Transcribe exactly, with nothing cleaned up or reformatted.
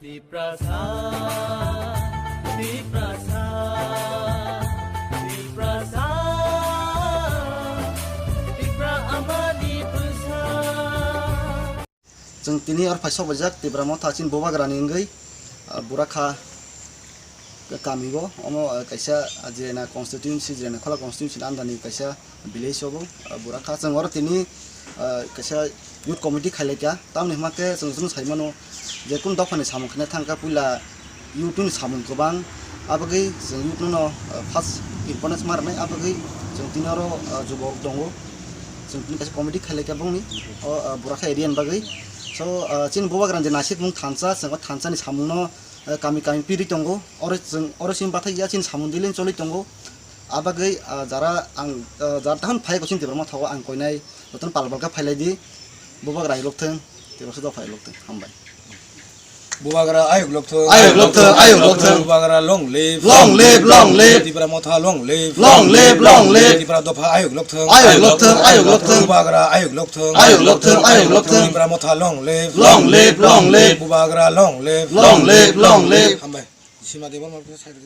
Tiprasa, Tiprasa, Tiprasa, Tipra amani bwsa. Chwng tini oro phai sok baijak Tipra Motha chini Bubagrani wngwi, ah, Burakha kami o, omo, ah, kaisa, ah, Jirena constituency, Jirena Khola constituency ni under ni kaisa village obo, ah, Burakha. Chwng oro tini, ah, kaisa youth committee khailaikha, tamoni hwnkhe chwng chwng saimano je kunu dophani samung khaina thangkha puila youth ni samung kwbang, abagwi chwng youth no, ah, first importance ma rwnai, abagwi chwng tini oro, ah, jubok tongo, chwng tini kaisa committee khailaikha bongni o, ah, Burakha area ni bagwi. So, ah, chini Bubagrani je naisik mung thansa, chwng o thansa ni samung no, ah, kami kami piri tongo, oro chwng, oro chini bathai ya chini samung dili choli tongo, abagwi, ah, jara ang, ah, jara tahon phai ko chini Tipra Motha o ang koinai, jotono pal pal khe phailai di, Bubagra ayuk lok thung, Tipra Motha phai lok thung, hambai. Bubagra ayuk lok thung. Ayuk lok thung, ayuk lok thung. Bubagra long live. Long live, long live. Tipra Motha long live. Long live, long live. Tipra Dopha ayuk lok thung. Ayuk lok thung, ayuk lok thung. Bubagra ayuk lok thung. Ayuk lok thung, ayuk lok thung. Tipra Motha long live. Long live, long live. Bubagra long live. Long live, long live. Hambai. Sima Debbarma side.